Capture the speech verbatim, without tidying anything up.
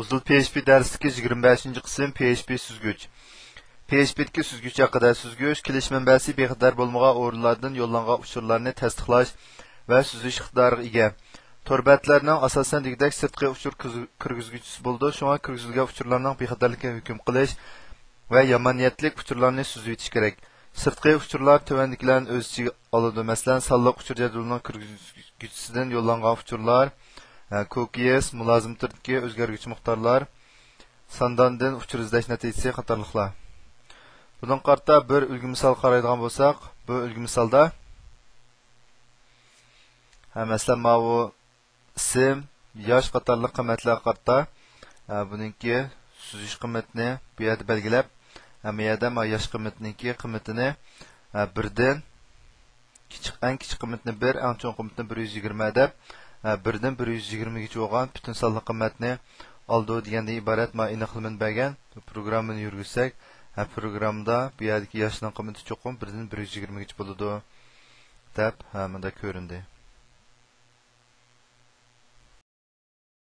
ئۇزۇل پي ئېچ پى دەرسلىكى يىگىرمە بەشىنچى قىسىم، پي ئېچ پى سۈزگۈچ. پي ئېچ پى دىكى سۈزگۈچ ھەققىدە. سۈزگۈچ كېلىش مەنبەسى بىخەتەر بولمىغان ئورۇنلاردىن يوللانغان ئۇچۇرلارنى تەستىقلاش ۋە سۈزۈش ئىقتىدارىغا ئىگە. تور بەتلەرنىڭ ئاساسەن دېگۈدەك سىرتقى ئۇچۇر كىرگۈزگۈچىسى بولىدۇ، شۇڭا كىرگۈزۈلگەن ئۇچۇرلارنىڭ بىخەتەرلىكىگە ھۆكۈم قىلىش ۋە يامان نىيەتلىك ئۇچۇرلارنى سۈزۈۋېتىش كېرەك. سىرتقى ئۇچۇرلار تۆۋەندىكىلەرنى ئۆز ئىچىگە ئالىدۇ، مەسىلەن، سانلىق ئۇچۇر جەدۋىلىنىڭ كىرگۈزگۈچىسىدىن يوللانغان ئۇچۇرلار، كوكىيس، مۇلازىمە تۈرىدىكى ئۆزگەرگۈچى مىقدارلار، سانداندىن ئۇچۇر ئىزدەش نەتىجىسى قاتارلىقلار. بۇنىڭغا قارىتا بىر ئۈلگە مىسال قارايدىغان بولساق، بۇ ئۈلگە مىسالدا، ھە، مەسىلەن، ماۋۇ ئىسىم، ياش قاتارلىق قىممەتلەرگە قارىتا، ھە، بۇنىڭكى سۈزۈش قىممىتىنى بۇ يەردە بەلگىلەپ، ھە، بۇ يەردە مانا ياش قىممىتىنىڭكى قىممىتىنى، ھە، بىردىن كىچىك، ئەڭ كىچىك قىممىتىنى بىر، ئەڭ چوڭ قىممىتىنى بىر يۈز يىگىرمە دەپ، ھە، بىردىن بىر يۈز يىگىرمىگىچە بولغان پۈتۈن سانلىق قىممەتنى ئالىدۇ دېگەندىن ئىبارەت مانا ئېنىقلىمىنى بەرگەن. پروگراممىنى يۈرگۈزسەك، ھە، پروگراممىدا بۇ يەردىكى ياشنىڭ قىممىتى چوقۇم بىردىن بىر يۈز يىگىرمىگىچە بولىدۇ دەپ، ھە، مۇنداق كۆرۈندى.